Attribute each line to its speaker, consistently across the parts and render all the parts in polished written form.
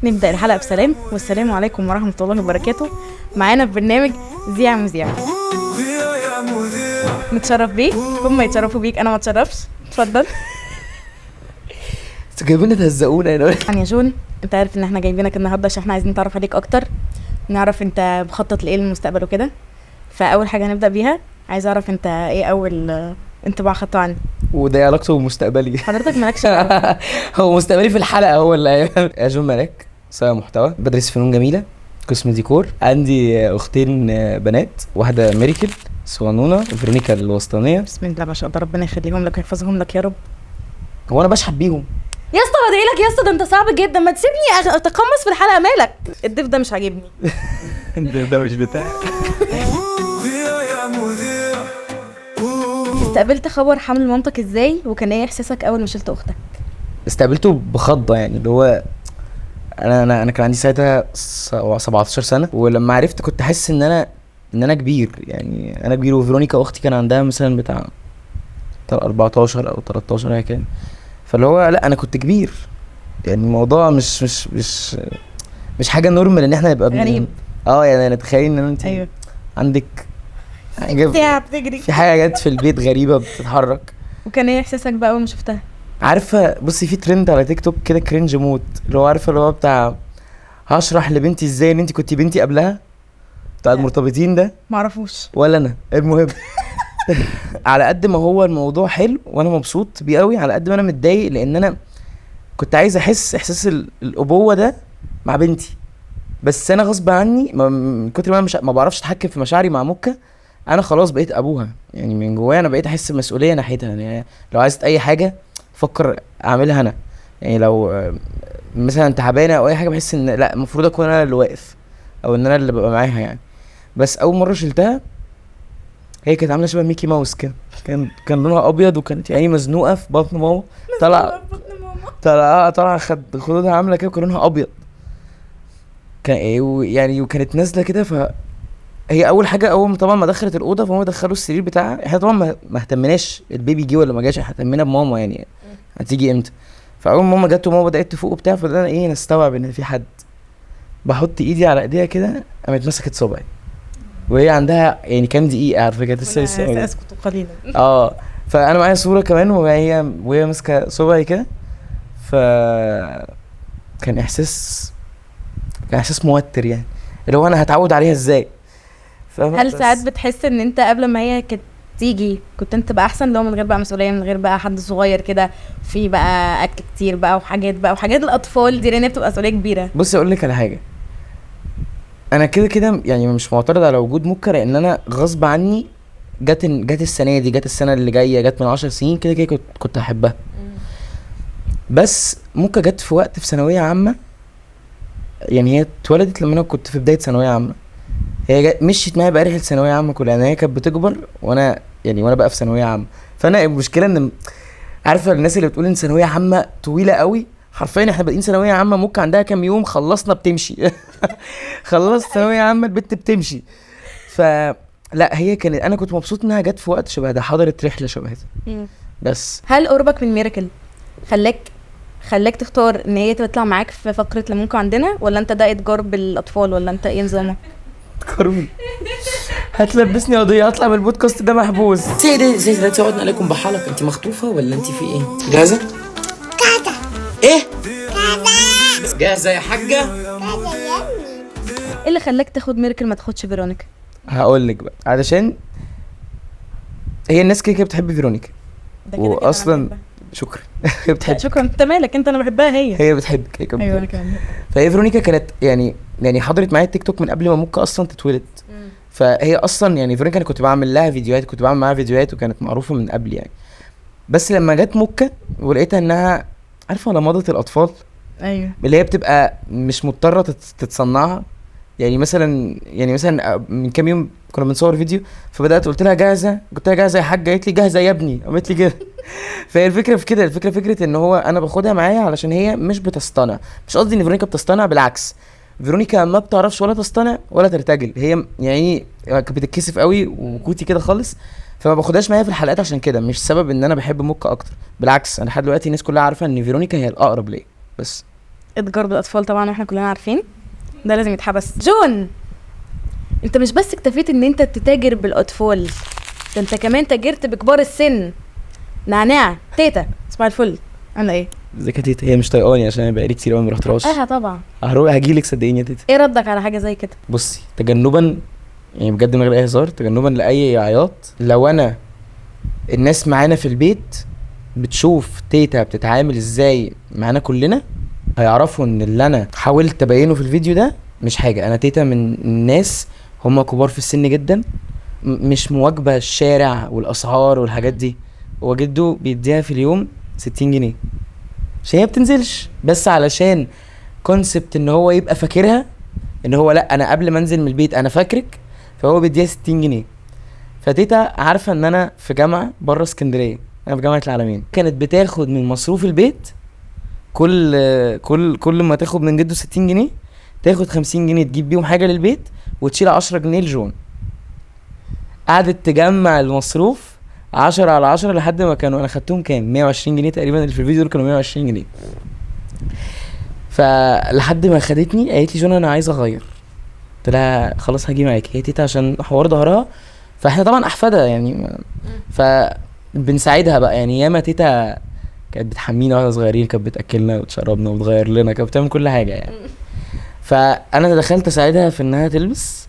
Speaker 1: نبدا الحلقة بسلام، والسلام عليكم ورحمة الله وبركاته. معانا في برنامج ذيع مذيع. متشرف بيك، هم يتشرفوا بيك، انا ما اتشرفش. اتفضل.
Speaker 2: انتوا جايبين تهزقونا هنا.
Speaker 1: يا جون، انت عارف ان احنا جايبينك النهارده عشان احنا عايزين نتعرف عليك اكتر، نعرف انت مخطط لايه للمستقبل وكده. فاول حاجة هنبدا بيها، عايز اعرف انت ايه اول انطباع خدته عني؟
Speaker 2: وده ايه علاقته بمستقبلي؟
Speaker 1: حضرتك مالكش دعوة.
Speaker 2: هو مستقبلي في الحلقة هو اللي يا جون ملاك، صانع محتوى، بدرس فنون جميلة قسم ديكور. عندي اختين بنات، واحدة ميريكل صغنونه وفيرونيكا الوسطانيه.
Speaker 1: بسم الله ما شاء الله، ربنا يخليهم لك ويحفظهم لك يا رب.
Speaker 2: هو انا بشحت بيهم
Speaker 1: يا اسطى؟ بدعي لك يا اسطى، ده انت صعب جدا، ما تسيبني اتقمص في الحلقة. مالك؟ الضيف ده مش عاجبني.
Speaker 2: ده مش بتاعي.
Speaker 1: استقبلت خبر حمل مامتك ازاي، وكان ايه احساسك اول ما شلت اختك؟
Speaker 2: استقبلته بخضه، يعني اللي هو انا كان عندي ساعتها 17 سنة، ولما عرفت كنت حاسس ان انا كبير، يعني انا كبير. وفيرونيكا اختي كان عندها مثلا بتاع 14 او 13 حاجة كده، فاللي هو لا انا كنت كبير، يعني الموضوع مش حاجة normal ان احنا نبقى
Speaker 1: غريب.
Speaker 2: يعني انا تخيل ان انت عندك حاجة
Speaker 1: بتاع بتجري،
Speaker 2: في حاجة جت في البيت غريبة بتتحرك.
Speaker 1: وكان ايه احساسك بقى اول ما شفتها؟
Speaker 2: عارفه، بصي، في ترند على تيك توك كده cringe موت، اللي هو عارفه اللي هو بتاع هشرح لبنتي ازاي ان انت كنتي بنتي قبلها، بتاع المرتبطين ده.
Speaker 1: معرفوش.
Speaker 2: ولا انا. المهم، على قد ما هو الموضوع حلو وانا مبسوط بيه قوي، على قد ما انا متضايق، لان انا كنت عايز احس احساس الابوة ده مع بنتي، بس انا غصب عني من كتر ما انا مش ما بعرفش اتحكم في مشاعري مع موكا، انا خلاص بقيت ابوها، يعني من جوايا انا بقيت احس بمسؤولية ناحيتها. يعني لو عايزه اي حاجة افكر اعملها انا، يعني لو مثلا تعبانة او اي حاجة بحس ان لا المفروض اكون انا اللي واقف او ان انا اللي ببقى معاها يعني. بس اول مرة شلتها هي كانت عامله شبه ميكي ماوس كده، كان لونها ابيض، وكانت يعني مزنوقه في بطن ماما، طلع طلع طلع خدودها عامله كده، وكان لونها ابيض، كان ايه يعني، وكانت نازله كده. ف هي اول حاجة اول ما طبعا ما دخلت الاوضة فهم دخلوا السرير بتاعها، احنا طبعا ما اهتمناش ال baby جه ولا ما جاش، احنا اهتمينا بماما يعني هتيجي امتى. فاول ما ماما جت وماما بدات تفوق وبتاع، فبدأنا ايه نستوعب ان في حد. بحط ايدي على ايديها كده، قامت مسكت صبعي، وهي عندها يعني كام دقيقة على فكرة، لسه
Speaker 1: ساسكت قليلا.
Speaker 2: فانا معايا صوره كمان وهي ماسكه صبعي كده، ف كان احساس موتر، يعني اللي هو انا هتعود عليها ازاي، فاهمة؟
Speaker 1: هل
Speaker 2: بس
Speaker 1: ساعات بتحس ان انت قبل ما هي كانت تيجي كنت انت بقى احسن، لو من غير بقى مسؤولية، من غير بقى حد صغير كده، في بقى اكل كتير بقى وحاجات بقى وحاجات الاطفال دي، لان هي بتبقى مسؤولية كبيره؟
Speaker 2: بصي اقول لك على حاجة، انا كده كده يعني مش معترض على وجود موكا، لان انا غصب عني جت السنة دي، جت السنة اللي جايه، جت من 10 سنين، كده كده كنت هحبها. بس موكا جت في وقت في ثانوية عامه، يعني هي اتولدت لما انا كنت في بداية ثانوية عامه، هي مشيت معايا بقى رحله ثانوية عامة كلها، يعني هي كانت بتكبر وانا يعني وانا بقى في ثانوية عامه. فانا المشكلة ان عارفه الناس اللي بتقول ان ثانوية عامة طويلة قوي، حرفيا احنا بادئين ثانوية عامة موكا عندها كام يوم، خلصنا بتمشي، خلصت ثانوية عامة البت بتمشي. ف لا هي كانت، انا كنت مبسوط انها جت في وقت شبه ده، حضرت رحله شبه ده بس.
Speaker 1: هل قربك من ميراكل خلاك تختار ان هي تطلع معاك في فقره لمونكو عندنا، ولا انت ده اتجار بالاطفال، ولا انت ايه نظامك؟
Speaker 2: كارون هتلبسني قضيه، هطلع من البودكاست ده محبوس.
Speaker 3: سيدي سيدي عدنا عليكم بحالك، انت مخطوفه ولا انت في ايه؟ جاهزة؟ ايه؟ جاهزة يا حاجة؟
Speaker 1: ايه اللي خلاك تاخد ميركل ما تاخدش فيرونيكا؟
Speaker 2: هقول لك بقى، علشان هي الناس كده كده بتحب فيرونيكا.
Speaker 1: ده كده كده أنا بحبها.
Speaker 2: شكرا، هي بتحب.
Speaker 1: شكرا، انت مالك انت؟ انا بحبها هي.
Speaker 2: هي بتحبك، هي كانت
Speaker 1: ايوه انا
Speaker 2: بتحبك.
Speaker 1: كمان.
Speaker 2: فهي فيرونيكا كانت يعني حضرت معايا التيك توك من قبل ما موكا اصلا تتولد، فهي اصلا يعني فيرونيكا انا كنت بعمل لها فيديوهات، كنت بعمل معاها فيديوهات، وكانت معروفة من قبل يعني. بس لما جت موكا ولقيتها انها عارفه لمضه الاطفال اللي هي بتبقى مش مضطرة تتصنعها، يعني مثلا من كام يوم كنا بنصور فيديو، فبدات قلت لها جاهزه، قلت لها جاهزة يا حاجه، قالت لي جاهزة يا ابني، قامت لي كده. فهي الفكرة في كده، الفكرة فكرة ان هو انا باخدها معايا علشان هي مش بتصطنع. مش قصدي ان فيرونيكا بتصطنع، بالعكس فيرونيكا ما بتعرفش ولا تصطنع ولا ترتجل، هي يعني كانت بتتكسف قوي وكوتي كده خالص، فما باخدهاش معايا في الحلقات عشان كده. مش سبب ان انا بحب موكا اكتر، بالعكس انا لحد دلوقتي الناس كلها عارفه ان فيرونيكا هي الاقرب ليا بس.
Speaker 1: اتجار بالاطفال طبعا واحنا كلنا عارفين ده لازم يتحبس. جون، انت مش بس اكتفيت ان انت تتاجر بالاطفال، ده انت كمان تاجرت بكبار السن. نعناع تيتا صباح الفل، عامله ايه؟
Speaker 2: ازيك يا تيتا؟ هي مش طايقاني عشان انا بقالي كتير قوي ما رحتلهاش.
Speaker 1: اه طبعا
Speaker 2: هروح هجيلك صدقيني يا تيتا.
Speaker 1: ايه ردك على حاجة زي كده؟
Speaker 2: بصي، تجنبا يعني بجد من غير اي هزار، تجنبا لاي عياط، لو انا الناس معانا في البيت بتشوف تيتا بتتعامل ازاي معانا كلنا، هيعرفوا ان اللي انا حاولت ابينه في الفيديو ده مش حاجة. انا تيتا من الناس هم كبار في السن جدا، مش مواكبة الشارع والاسعار والحاجات دي. هو جده بيديها في اليوم 60 جنيه عشان هي بتنزلش، بس علشان concept ان هو يبقى فاكرها ان هو لا انا قبل ما انزل من البيت انا فاكرك، فهو بيديها 60 جنيه. فتيتا عارفه ان انا في جامعه بره اسكندرية، انا في جامعه العلمين، كانت بتاخد من مصروف البيت كل ما تاخد من جده 60 جنيه تاخد 50 جنيه تجيب بيهم حاجة للبيت وتشيل 10 جنيه لجون. قعدت تجمع المصروف 10 على 10 لحد ما كانوا، انا خدتهم كام، 120 جنيه تقريبا، اللي في الفيديو دول كانوا 120 جنيه. فلحد ما خدتني قالت لي جون انا عايزه اغير، قلت لها خلاص هاجي معاك. هي تيتا عشان حوار ظهرها، فاحنا طبعا احفادها يعني، فبنساعدها بقى يعني. ياما تيتا كانت بتحمينا واحنا صغيرين، كانت بتاكلنا وتشربنا وتغير لنا، كانت بتعمل كل حاجة يعني. فانا دخلت اساعدها في انها تلبس،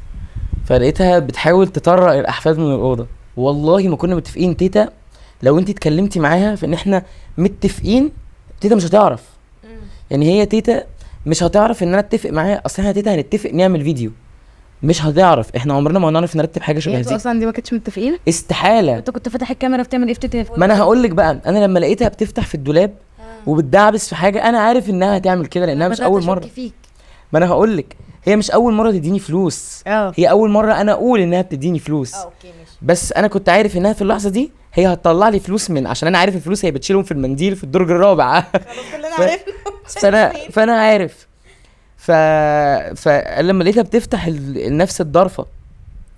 Speaker 2: فلقيتها بتحاول تطرق الاحفاد من الاوضة. والله ما كنا متفقين تيتا، لو انت اتكلمتي معاها في ان احنا متفقين تيتا مش هتعرف. يعني هي تيتا مش هتعرف ان انا اتفق معاها، اصل احنا تيتا هنتفق نعمل فيديو، مش هتعرف، احنا عمرنا ما هنعرف نرتب حاجة شبه دي.
Speaker 1: اصلا دي ما كانتش متفقين،
Speaker 2: استحالة.
Speaker 1: انت كنت فاتح الكاميرا بتعمل ايه في تيتا؟
Speaker 2: ما انا هقول لك بقى، انا لما لقيتها بتفتح في الدولاب وبتدعبس في حاجة، انا عارف انها هتعمل كده لانها مش اول مرة.
Speaker 1: فيك.
Speaker 2: ما انا هقول لك، هي مش اول مرة تديني فلوس، هي اول مرة انا اقول انها بتديني فلوس.
Speaker 1: okay ماشي.
Speaker 2: بس انا كنت عارف انها في اللحظة دي هي هتطلع لي فلوس من، عشان انا عارف الفلوس هي بتشيلهم في المنديل في الدرج الرابع.
Speaker 1: خلاص كلنا عرفنا.
Speaker 2: فانا عارف. فلما لقيتها بتفتح نفس الضرفه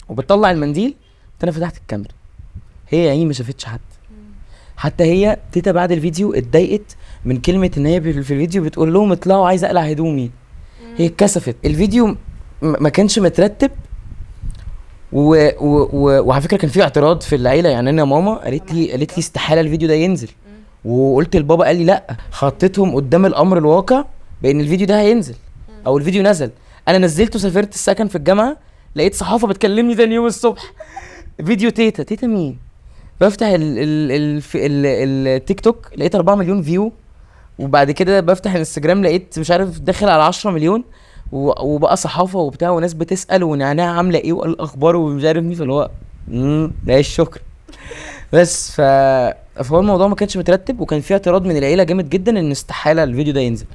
Speaker 2: وبتطلع المنديل، انا فتحت الكاميرا. هي يعني ما شافتش حد. حتى هي تيتا بعد الفيديو اتضايقت من كلمة ان هي في الفيديو بتقول لهم اطلعوا عايزه اقلع هدومي. هي اتكسفت. الفيديو ما كانش مترتب، وعلى فكرة كان في اعتراض في العيلة يعني. انا ماما قالت لي استحالة الفيديو ده ينزل، وقلت لبابا قال لي لا. حطيتهم قدام الامر الواقع بان الفيديو ده هينزل، او الفيديو نزل. انا نزلته، سافرت السكن في الجامعة، لقيت صحافة بتكلمني تاني يوم الصبح، فيديو تيتا. تيتا مين؟ بفتح التيك توك لقيت 4 مليون view، وبعد كده بفتح الانستجرام لقيت مش عارف داخل على 10 مليون، وبقى صحافة وبتاع وناس بتسال ونعناع عامله ايه والاخبار ومش عارف مين، فاللي هو لا الشكر. بس فهو الموضوع ما كانش مترتب، وكان في اعتراض من العيلة جامد جدا ان استحالة الفيديو ده ينزل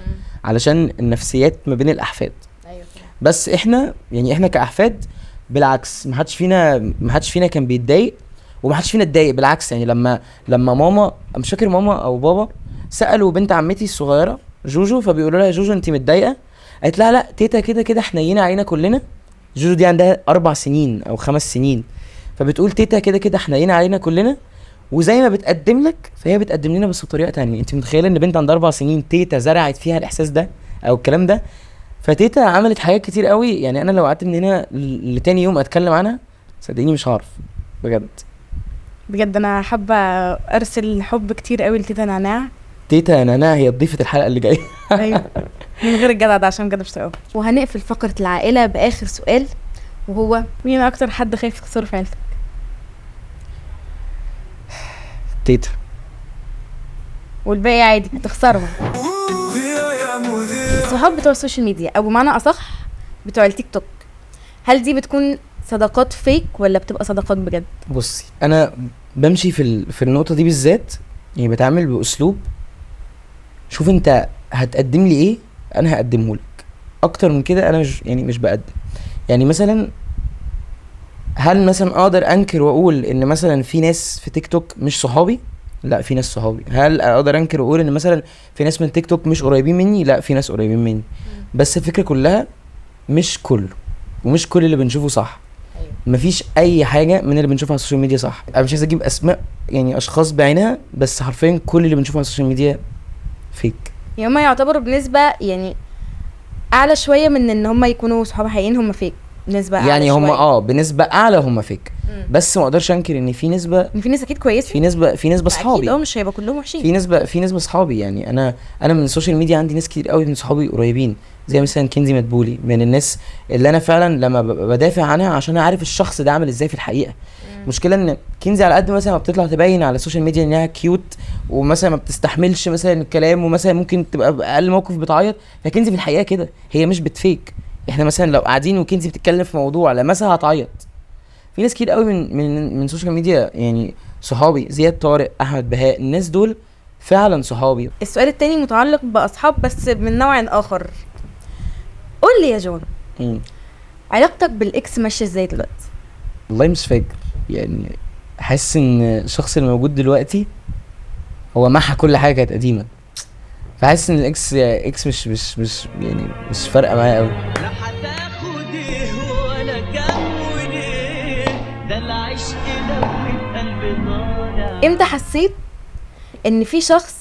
Speaker 2: علشان النفسيات ما بين الاحفاد.
Speaker 1: ايوه.
Speaker 2: بس احنا يعني احنا كاحفاد بالعكس، ما حدش فينا كان بيتضايق، وما حدش فينا اتضايق بالعكس. يعني لما ماما، مش فاكر ماما او بابا، سالوا بنت عمتي الصغيرة جوجو، فبيقولوا لها جوجو انت متضايقة؟ قالت لها لا تيتا كده كده حنينه علينا كلنا. جوجو دي عندها 4 سنين او 5 سنين، فبتقول تيتا كده كده حنينه علينا كلنا، وزي ما بتقدم لك فهي بتقدم لنا بس بطريقة تانية. انت متخيله ان بنت عندها 4 سنين تيتا زرعت فيها الاحساس ده او الكلام ده؟ فتيتا عملت حاجات كتير قوي يعني. انا لو قعدت من هنا لتاني يوم اتكلم عنها صدقيني مش هعرف بجد.
Speaker 1: بجد انا حابة ارسل حب كتير قوي لتيتا نعناع.
Speaker 2: تيتا نعناع هي ضيفه الحلقة اللي جاية.
Speaker 1: ايوه من غير الجدع ده عشان بجد مش طايقاه. وهنقفل فقره العائلة باخر سؤال، وهو مين اكتر حد خايف تخسره في عيلتك؟
Speaker 2: تيتا.
Speaker 1: والباقي عادي هتخسرهم. الصحاب بتوع ال social media، او بمعنى اصح بتوع التيك توك، هل دي بتكون صداقات fake ولا بتبقى صداقات بجد؟
Speaker 2: بصي انا بمشي في النقطة دي بالذات، يعني بتعامل باسلوب شوف انت هتقدم لي ايه انا هقدمه لك، اكتر من كده انا مش يعني مش بقدم. يعني مثلا هل مثلا اقدر انكر واقول ان مثلا في ناس في تيك توك مش صحابي؟ لا، في ناس صحابي. هل اقدر انكر واقول ان مثلا في ناس من تيك توك مش قريبين مني؟ لا، في ناس قريبين مني. بس الفكرة كلها مش كله، ومش كل اللي بنشوفه صح.
Speaker 1: أيوة.
Speaker 2: مفيش اي حاجة من اللي بنشوفها على ال social media صح. انا مش عايز اجيب اسماء يعني اشخاص بعينها، بس حرفيا كل اللي بنشوفه على ال social media fake.
Speaker 1: يعني هما يعتبروا بنسبة يعني اعلى شوية من ان هم يكونوا صحاب حقيقيين، هم fake نسبه اعلى
Speaker 2: يعني هم
Speaker 1: شوية.
Speaker 2: بنسبة اعلى هم fake، بس ما اقدرش انكر ان في نسبه،
Speaker 1: ان في ناس اكيد كويسة،
Speaker 2: في نسبه اصحابي
Speaker 1: اكيد مش هيبقى كلهم وحشين،
Speaker 2: في نسبه اصحابي. يعني انا من ال social media عندي ناس كتير قوي من صحابي قريبين، زي مثلا كنزي مدبولي، من الناس اللي انا فعلا لما ببقى بدافع عنها عشان اعرف الشخص ده عامل ازاي في الحقيقة. المشكلة ان كنزي على قد مثلا ما بتطلع تبين على ال social media انها cute، ومثلا ما بتستحملش مثلا الكلام، ومثلا ممكن تبقى باقل موقف بتعيط، فكنزي في الحقيقة كده هي مش بت fake. احنا مثلا لو قاعدين وكنزي بتتكلم في موضوع لمسها هتعيط. في ناس كتير قوي من social media يعني صحابي، زياد طارق، احمد بهاء، الناس دول فعلا صحابي.
Speaker 1: السؤال التاني متعلق باصحاب بس من نوع اخر. قول لي يا جون، علاقتك بال ex ماشية ازاي دلوقتي؟
Speaker 2: والله مش فاكر، يعني حاسس ان الشخص اللي موجود دلوقتي هو محى كل حاجة كانت قديمة، فحاسس ان ال ex ex مش مش مش يعني مش فارقه معايا قوي.
Speaker 4: لا هتاخد ايه ولا كام وليه، ده العشق لو من قلبي طالع.
Speaker 1: امتى حسيت ان في شخص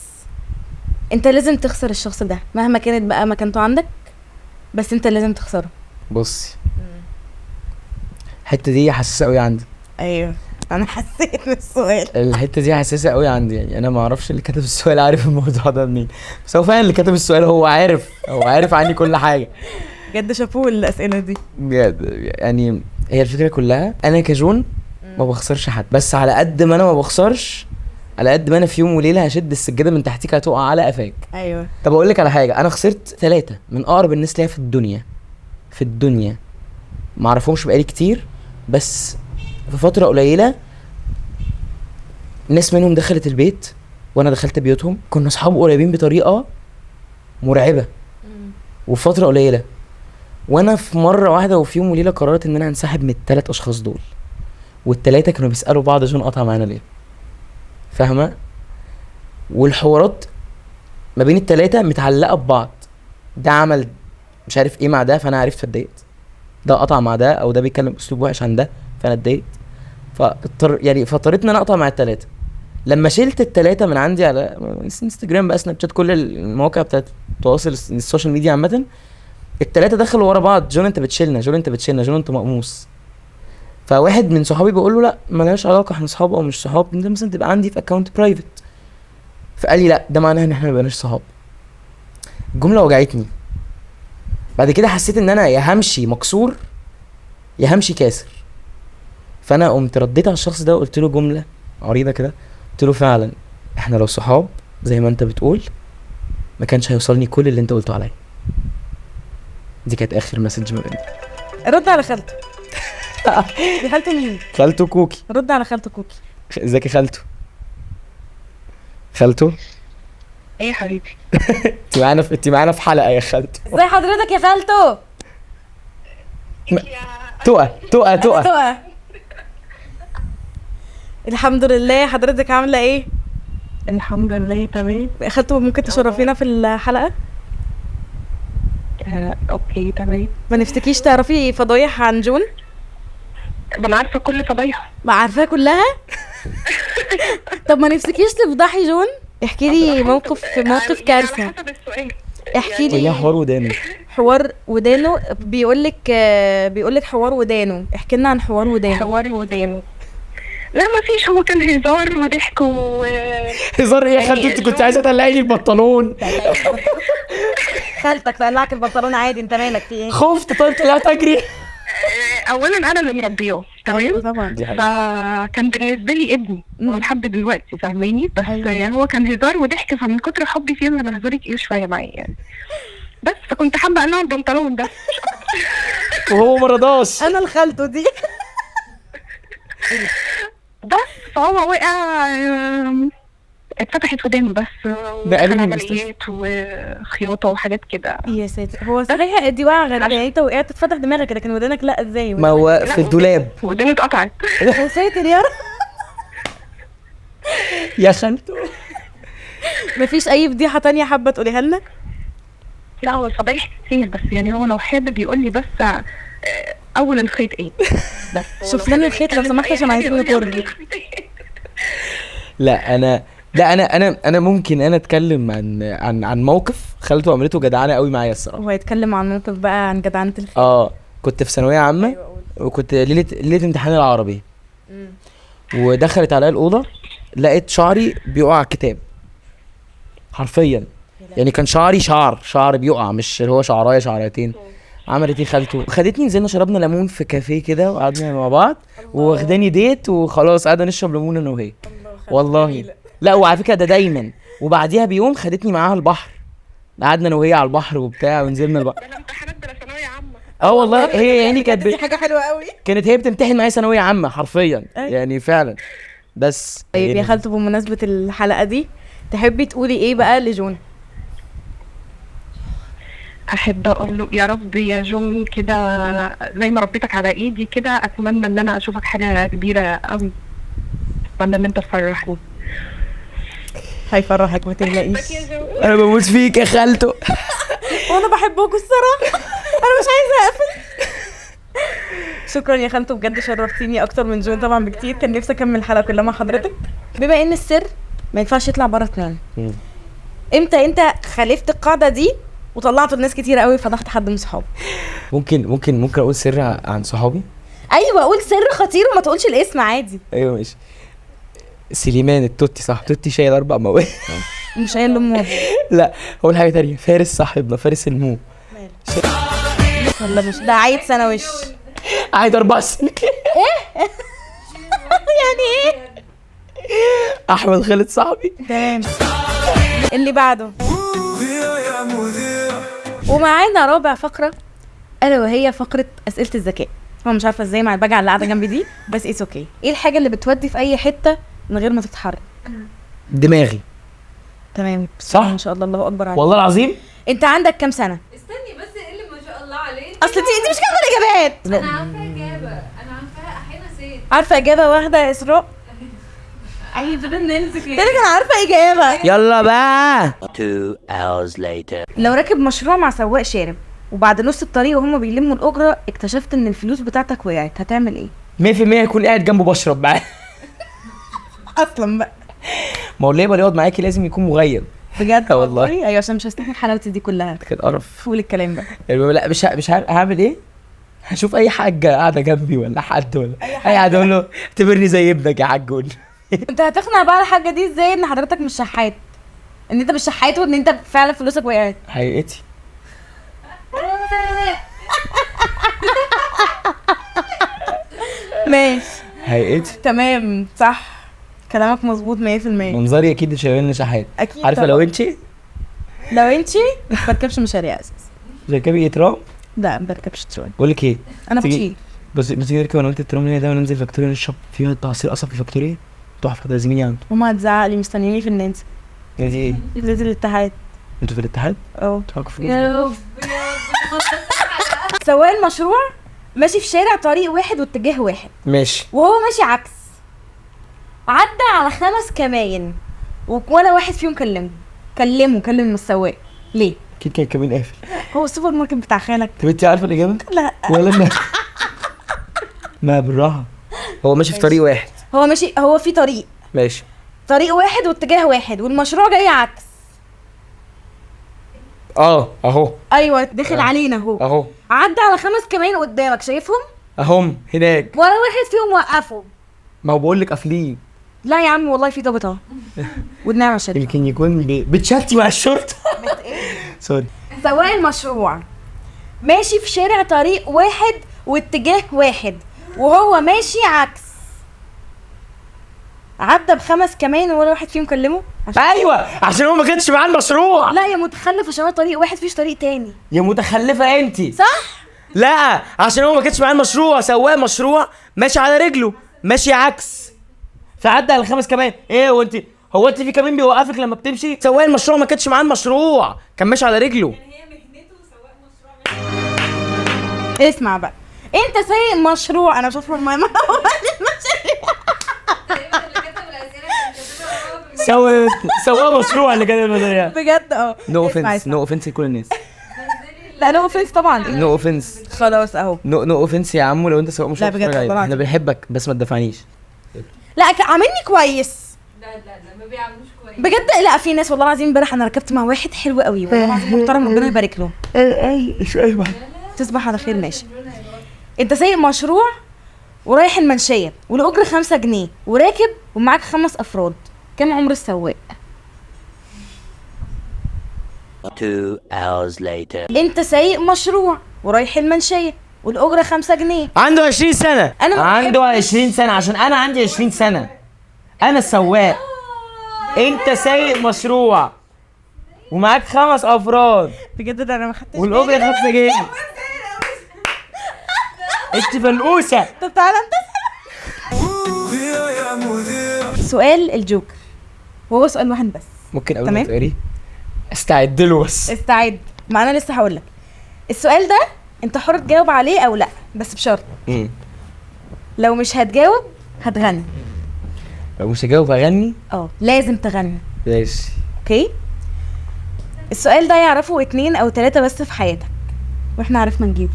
Speaker 1: انت لازم تخسر الشخص ده مهما كانت بقى مكانته عندك، بس انت لازم تخسره؟
Speaker 2: بصي الحتة دي حساسة قوي عندي.
Speaker 1: ايوه انا حسيت من السؤال.
Speaker 2: الحتة دي حساسة قوي عندي، يعني انا ما اعرفش اللي كتب السؤال عارف الموضوع ده منين، بس هو فعلا اللي كتب السؤال هو عارف عني كل حاجة.
Speaker 1: بجد شابوه الاسئلة دي
Speaker 2: بجد. يعني هي الفكرة كلها انا كجون ما بخسرش حد، بس على قد ما انا ما بخسرش، على قد ما انا في يوم وليلة هشد السجادة من تحتك هتقع على قفاك.
Speaker 1: ايوه.
Speaker 2: طب اقول لك على حاجة، انا خسرت 3 من اقرب الناس ليا في الدنيا، في الدنيا ما اعرفهمش بقالي كتير، بس في فترة قليله ناس منهم دخلت البيت وانا دخلت بيوتهم، كنا اصحاب قريبين بطريقة مرعبة وفي فترة قليله، وانا في مرة واحدة وفي يوم وليلة قررت ان انا انسحب من ال3 اشخاص دول، وال3 كانوا بيسالوا بعض جون قطع معانا ليه، فاهمه؟ والحوارات ما بين ال3 متعلقه ببعض، ده عمل مش عارف ايه مع ده فانا عرفت فاتضايقت، ده قطع مع ده او ده بيتكلم اسلوب وحش عن ده فانا اتضايقت، فاضطريت ان انا اقطع مع ال3. لما شلت ال3 من عندي على انستجرام بقى، سناب شات، كل المواقع بتاعت التواصل ال social media عامة، ال3 دخلوا ورا بعض، جون انت بتشيلنا، جون انت بتشيلنا، جون انت مقموص. فواحد من صحابي بقول له لا مالهاش علاقة، احنا صحاب او مش صحاب، انت مثلا تبقى عندي في account private. فقال لي لا ده معناها ان احنا ما بقيناش صحاب. الجملة وجعتني. بعد كده حسيت ان انا يا همشي مكسور يا همشي كاسر. فانا قمت رديت على الشخص ده وقلت له جملة عريضة كده، قلت له فعلا احنا لو صحاب زي ما انت بتقول ما كانش هيوصلني كل اللي انت قلته عليا. دي كانت اخر message ما بيننا.
Speaker 1: رد على خالته. دي خالته مين؟
Speaker 2: خالته كوكي.
Speaker 1: رد على خالته كوكي.
Speaker 2: ازيك يا خالته؟ خالته؟
Speaker 5: ايه يا حبيبي؟
Speaker 2: انت معانا في حلقة يا خالته.
Speaker 1: ازي حضرتك يا خالته؟
Speaker 2: تقى تقى تقى
Speaker 1: تقى. الحمد لله، حضرتك عامله ايه؟
Speaker 5: الحمد لله تمام.
Speaker 1: خالته ممكن تشرفينا في الحلقة؟
Speaker 5: okay تمام.
Speaker 1: ما نفتكيش تعرفي فضايح عن جون؟
Speaker 5: ما انا عارفه كل فضايحه.
Speaker 1: ما عارفاها كلها؟ طب ما نفسكيش تفضحي جون؟ احكي لي موقف كارثة.
Speaker 5: على حسب السؤال.
Speaker 1: احكي لي
Speaker 2: حوار ودانه.
Speaker 1: حوار ودانه، بيقول لك حوار ودانه، احكي لنا عن حوار ودانه.
Speaker 5: حوار ودانه لا ما فيش، هو كان هزار وضحك و
Speaker 2: هزار ايه يا خالته؟ انت كنت عايزه تقلعي لي البنطلون.
Speaker 1: خالتك تقلعك البنطلون عادي، انت مالك في ايه؟
Speaker 2: خفت. طيب طلعت اجري.
Speaker 5: اولا انا اللي مربياه تمام، فكان بالنسبة لي ابني لحد دلوقتي، فاهماني؟ بس يعني هو كان هزار وضحك، فمن كتر حبي فيه انا بهزرك ايه شوية معايا يعني، بس فكنت حابة اقلع البنطلون ده
Speaker 2: وهو ما رضاش.
Speaker 1: انا الخالته دي
Speaker 5: بس فهو وقع، اتفتحت ودانه بس، عمليات وخياطه وحاجات كده.
Speaker 1: يا ساتر. هو صحيح دي وقعه غريبة يعني، انت وقعت اتفتح دماغك لكن ودانك لا، ازاي؟
Speaker 2: ما هو في الدولاب
Speaker 5: ودانه اتقطعت.
Speaker 1: يا ساتر يا رب.
Speaker 2: يا خالته.
Speaker 1: مفيش اي فضيحة تانية حابة تقوليها لنا؟
Speaker 5: لا هو الفضايح كتير، بس يعني هو لو حابب يقول لي بس اول الخيط ايه بس.
Speaker 1: شوف لنا الخيط لو سمحت عشان عايزين نكرر.
Speaker 2: لا انا لا انا انا انا ممكن انا اتكلم عن عن عن موقف خالته عملته جدعانه قوي معايا الصراحة.
Speaker 1: وهيتكلم عن موقف بقى عن جدعنه الخال.
Speaker 2: كنت في ثانوية عامة.
Speaker 1: أيوة
Speaker 2: وكنت ليلة امتحان العربي. ودخلت عليا الاوضة لقيت شعري بيقع على الكتاب حرفيا، يعني كان شعري شعر بيقع، مش اللي هو شعرايه شعريتين. عملت ايه خالته؟ خدتني نزلنا شربنا ليمون في كافيه كده وقعدنا مع بعض، واخداني ديت وخلاص قعدنا نشرب ليمون انا وهي والله. لا وعلى فكرة ده دايما. وبعديها بيوم خدتني معاها البحر، قعدنا انا وهي على البحر وبتاع ونزلنا البحر.
Speaker 5: بلا امتحانات بلا ثانوية عامة.
Speaker 2: والله هي يعني كانت
Speaker 1: دي حاجة حلوة قوي.
Speaker 2: كانت هي بتمتحن معايا ثانوية عامة حرفيا يعني فعلا. بس
Speaker 1: طيب يا خالته، بمناسبة الحلقة دي تحبي تقولي ايه بقى لجون؟
Speaker 5: احب اقول له يا رب يا جون كده زي ما ربيتك على ايدي كده، اتمنى ان انا اشوفك حاجة كبيرة قوي، اتمنى ان انت تفرحني.
Speaker 1: هيفرحك ما تقلقيش.
Speaker 2: انا بموت فيك يا خالته.
Speaker 1: وانا بحبكوا الصراحة، انا مش عايزه اقفل. شكرا يا خالته بجد، شرفتيني اكتر من جون طبعا بكتير. كان نفسي اكمل الحلقة كلها مع حضرتك. بما ان السر ما ينفعش يطلع بره اتنين، امتى انت خالفت القاعدة دي وطلعته لناس كتير قوي فضحت حد من صحابك؟
Speaker 2: ممكن اقول سر عن صحابي؟
Speaker 1: ايوه قول سر خطير وما تقولش الاسم عادي.
Speaker 2: ايوه ماشي. سليمان التوتي صح، توتي شايل 4 مواد.
Speaker 1: مش شايل امه.
Speaker 2: لا هقول حاجة تانية. فارس صاحبنا، فارس المو،
Speaker 1: ولا مش ده عيد سنة وش
Speaker 2: عيد 4 سنين.
Speaker 1: ايه يعني ايه؟
Speaker 2: احمد خالد صاحبي.
Speaker 1: تمام. اللي بعده ومعانا رابع فقره، الا وهي فقره اسئلة الذكاء. هو مش عارفه ازاي مع البجعه اللي قاعدة جنبي دي، بس it's okay. ايه الحاجة اللي بتودي في اي حتة من غير ما تتحرك؟
Speaker 2: دماغي.
Speaker 1: تمام
Speaker 2: صح
Speaker 1: ان شاء الله، الله اكبر عليك
Speaker 2: والله العظيم.
Speaker 1: انت عندك كام سنة؟
Speaker 6: استني بس، ايه اللي ما شاء الله عليك؟
Speaker 1: اصل انت مش كاتبه الاجابات.
Speaker 6: انا عارفه اجابه، انا عارفاها، احيانا نسيت.
Speaker 1: عارفه اجابه واحدة يا اسراء؟
Speaker 6: عايزه ننزل
Speaker 1: قلت لك انا عارفه اجابه.
Speaker 2: يلا بقى.
Speaker 4: 2 hours later.
Speaker 1: لو راكب مشروع مع سواق شارب وبعد نص الطريق وهم بيلموا الاجرة اكتشفت ان الفلوس بتاعتك وقعت، هتعمل ايه؟
Speaker 2: 100% هيكون قاعد جنبه بشرب معاه
Speaker 1: اصلا بقى.
Speaker 2: ما هو اللي يقعد معاكي لازم يكون مغيب
Speaker 1: بجد
Speaker 2: والله.
Speaker 1: ايوه عشان مش هستحمل حلاوتي دي كلها.
Speaker 2: كانت قرف.
Speaker 1: قول الكلام بقى.
Speaker 2: لا مش عارف هعمل ايه. هشوف اي حاجة قاعدة جنبي ولا حد ولا اي حد اقول له اعتبرني زي ابنك يا حاج.
Speaker 1: انت هتقنع بقى الحاجة دي ازاي ان حضرتك مش شحات، ان انت مش شحات وان انت فعلا فلوسك وقعت؟
Speaker 2: حقيقتي.
Speaker 1: ماشي
Speaker 2: حقيقتي.
Speaker 1: تمام صح، كلامك مظبوط 100%.
Speaker 2: منظري اكيد شايفني شحات
Speaker 1: اكيد.
Speaker 2: عارفه لو انتي
Speaker 1: ما بركبش مشاريع اساسا.
Speaker 2: بتركبي ايه، ترام؟
Speaker 1: لا ما بركبش ترام.
Speaker 2: بقول لك ايه،
Speaker 1: انا بشيل.
Speaker 2: بس ما تيجي نركب انا وانت الترام ده وننزل فاكتوريا نشرب فيها عصير قصب في فاكتوريا تحفة. ده زميلي عنده.
Speaker 1: ماما هتزعق لي، مستنياني في النادي.
Speaker 2: نادي ايه؟
Speaker 1: نادي الاتحاد.
Speaker 2: انتوا في الاتحاد؟
Speaker 1: اه.
Speaker 6: يا رب.
Speaker 1: سواق المشروع ماشي في شارع طريق واحد واتجاه واحد،
Speaker 2: ماشي،
Speaker 1: وهو ماشي عكس، عدى على 5 كماين ولا واحد فيهم كلمة. كلم السواق. ليه؟
Speaker 2: اكيد كان كمين قافل.
Speaker 1: هو السوبر ماركت بتاع خالك.
Speaker 2: طب انت عارفه الاجابة؟
Speaker 1: لا.
Speaker 2: ولا انا. ما بالراحة، هو ماشي في طريق واحد.
Speaker 1: هو ماشي، هو في طريق،
Speaker 2: ماشي،
Speaker 1: طريق واحد واتجاه واحد والمشروع جاي عكس.
Speaker 2: اهو.
Speaker 1: ايوه داخل علينا اهو.
Speaker 2: اهو
Speaker 1: عدى على 5 كمين قدامك، شايفهم؟
Speaker 2: اهم هناك،
Speaker 1: ولا واحد فيهم وقفه.
Speaker 2: ما هو بقول لك قافلين.
Speaker 1: لا يا عم والله في ضابط اهو. والنعمة شرطه.
Speaker 2: يمكن يكون بتشتي مع الشرطة. سوري.
Speaker 1: سواق المشروع ماشي في شارع طريق واحد واتجاه واحد وهو ماشي عكس، عدى ب5 كمان ولا واحد فيهم كلمة.
Speaker 2: ايوه عشان هو ما كانش معاه المشروع.
Speaker 1: لا يا متخلف، عشان هو طريق واحد فيش طريق تاني.
Speaker 2: يا متخلفة انت.
Speaker 1: صح؟
Speaker 2: لا عشان هو ما كانش معاه المشروع، سواق مشروع ماشي على رجله ماشي عكس، فعدى على 5 كمان. ايه وانت هو انت في كمين بيوقفك لما بتمشي؟ سواق المشروع ما كانش معاه المشروع، كان ماشي على رجله.
Speaker 6: يعني هي مهنته سواق مشروع.
Speaker 1: اسمع بقى، انت سايق مشروع، انا مش عارفه المهم.
Speaker 2: سواق مشروع اللي كان المدرسة
Speaker 1: بجد. اه
Speaker 2: no offense، no offense لكل الناس.
Speaker 1: لا no offense طبعا.
Speaker 2: no offense.
Speaker 1: خلاص اهو.
Speaker 2: no offense يا عمو، لو انت سواق مشروع
Speaker 1: لا بجد
Speaker 2: احنا بنحبك بس ما تدفعنيش.
Speaker 1: لا عاملني كويس.
Speaker 6: لا لا لا ما بيعملوش كويس.
Speaker 1: بجد لا في ناس والله العظيم. امبارح انا ركبت مع واحد حلو قوي والله العظيم محترم، ربنا يبارك له. تصبح على خير. ماشي. انت سايق مشروع ورايح المنشيه والاجر 5 جنيه وراكب ومعاك 5 افراد، كم عمر السواق؟
Speaker 4: 2 hours later.
Speaker 1: انت سايق مشروع ورايح المنشيه والاجره 5 جنيه.
Speaker 2: عنده 20 سنة.
Speaker 1: انا
Speaker 2: عنده 20 سنة عشان انا عندي 20 سنة. انا السواق. انت سايق مشروع ومعاك 5 افراد.
Speaker 1: بجد ده انا ما خدتش
Speaker 2: والاجره 5 جنيه. انت فلقوسه.
Speaker 1: طب تعالى انت اسال. سؤال الجوكر وهو سؤال واحد بس.
Speaker 2: ممكن اول ما تقري استعد له بس.
Speaker 1: استعد، ما انا لسه هقول لك السؤال ده انت حر تجاوب عليه او لا، بس بشرط. لو مش هتجاوب هتغني.
Speaker 2: لو مش هجاوب هغني؟
Speaker 1: اه لازم تغني.
Speaker 2: ماشي
Speaker 1: okay. السؤال ده يعرفه 2 أو 3 بس في حياتك، واحنا عرفنا نجيبه.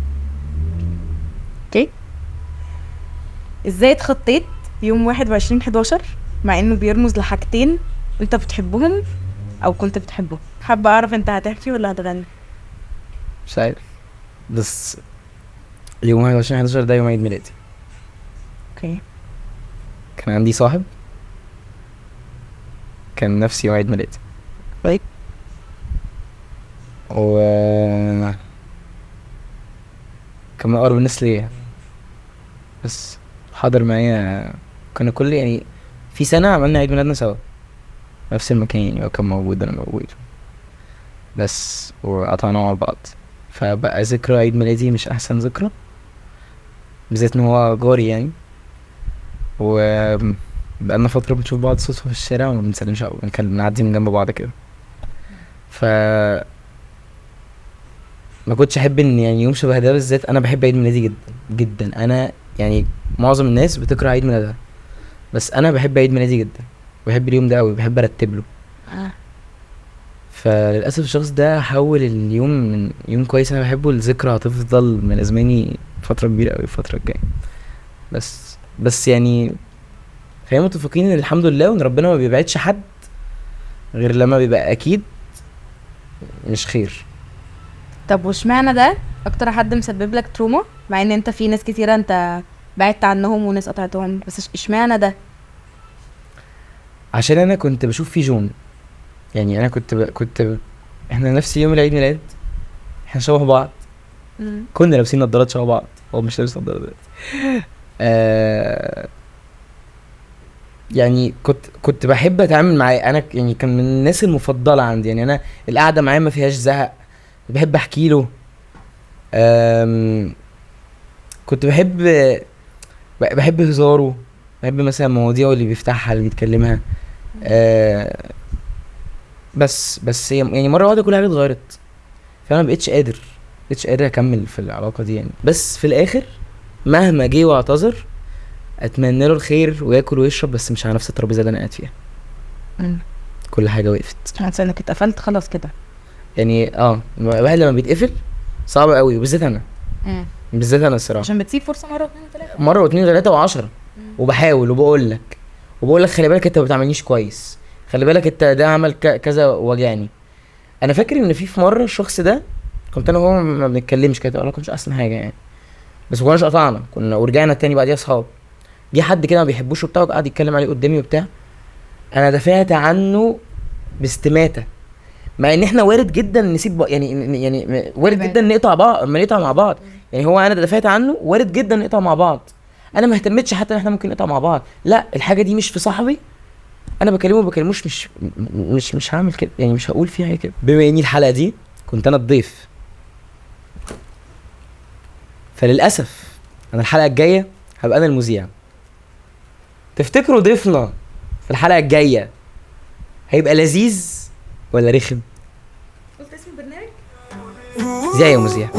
Speaker 1: okay. ازاي اتخطيت يوم 21/11 مع انه بيرمز لحاجتين انت بتحبهم او كنت بتحبهم؟ حابة اعرف انت هتحكي ولا هتغني؟
Speaker 2: مش عارف، بس يوم 21/11 ده يوم عيد ميلادي.
Speaker 1: okay.
Speaker 2: كان عندي صاحب كان نفس يوم عيد ميلادي.
Speaker 1: طيب.
Speaker 2: و كان من اقرب الناس ليا، بس حضر معايا. كنا كل يعني في سنة عملنا عيد ميلادنا سوا نفس المكان يعني، هو كان موجود انا موجود، بس وقطعنا مع بعض. فبقى ذكرى عيد ميلادي مش احسن ذكرى، بالذات ان هو جاري يعني، و بقالنا فترة بنشوف بعض صدفة في الشارع وما بنسلمش او بنعدي من جنب بعض كده. ف ما كنتش احب ان يعني يوم شبه ده بالذات. انا بحب عيد ميلادي جدا جدا. انا يعني معظم الناس بتكره عيد ميلادها، بس انا بحب عيد ميلادي جدا، بحب اليوم ده قوي، بحب ارتب له. فللاسف الشخص ده حول اليوم من يوم كويس انا بحبه لذكرى هتفضل ملازماني فترة كبيرة قوي الفترة الجاية. بس يعني خلينا متفقين ان الحمد لله وان ربنا ما بيبعدش حد غير لما بيبقى اكيد مش خير.
Speaker 1: طب واشمعنى ده اكتر حد مسبب لك تروما، مع ان انت في ناس كتيرة انت بعدت عنهم وناس قطعتهم، بس اشمعنى ده؟
Speaker 2: عشان انا كنت بشوف فيه جون يعني. انا كنت احنا نفس يوم العيد ميلاد، احنا شبه بعض، كنا لابسين نظارات شبه بعض، هو مش لابس نظارات دلوقتي. يعني كنت بحب اتعامل معاه انا، يعني كان من الناس المفضلة عندي يعني. انا القعدة معاه ما فيهاش زهق، بحب احكي له. كنت بحب هزاره، بحب مثلا مواضيعه اللي بيفتحها اللي بيتكلمها. بس يعني مرة واحدة كل حاجة اتغيرت، فانا ما بقتش قادر اكمل في العلاقة دي يعني. بس في الاخر مهما جه واعتذر اتمنى له الخير وياكل ويشرب، بس مش على نفس الترابيزة اللي انا قاعد فيها. كل حاجة وقفت.
Speaker 1: حاسه انك اتقفلت خلاص كده
Speaker 2: يعني. الواحد لما بيتقفل صعب قوي، وبالذات انا. بالذات انا الصراحة،
Speaker 1: عشان بتسيب فرصة مرة واثنين وثلاثة،
Speaker 2: مرة واثنين وثلاثة و10، وبحاول وبقول لك خلي بالك انت ما بتعملنيش كويس، خلي بالك انت ده عمل كذا وجعني. انا فاكر ان في مرة الشخص ده كنت انا وهو ما بنتكلمش، كانت العلاقة مش احسن حاجة يعني، بس ما كناش قطعنا، كنا ورجعنا تاني بعديها اصحاب. جه حد كده ما بيحبوش وبتاع، وقعد يتكلم عليه قدامي وبتاع. انا دافعت عنه باستماته، مع ان احنا وارد جدا نسيب يعني وارد جدا نقطع بعض، ما نقطع مع بعض يعني. هو انا دافعت عنه، وارد جدا نقطع مع بعض. انا ما اهتمتش حتى ان احنا ممكن نقطع مع بعض، لا الحاجة دي مش في صاحبي، انا بكلمه ما بكلموش، مش هعمل كده يعني، مش هقول فيها كده. بما اني الحلقة دي كنت انا الضيف، فللاسف انا الحلقة الجاية هبقى انا المذيع. تفتكروا ضيفنا في الحلقة الجاية هيبقى لذيذ ولا رخم؟
Speaker 1: قلت اسم البرنامج؟
Speaker 2: زي يا مذيع.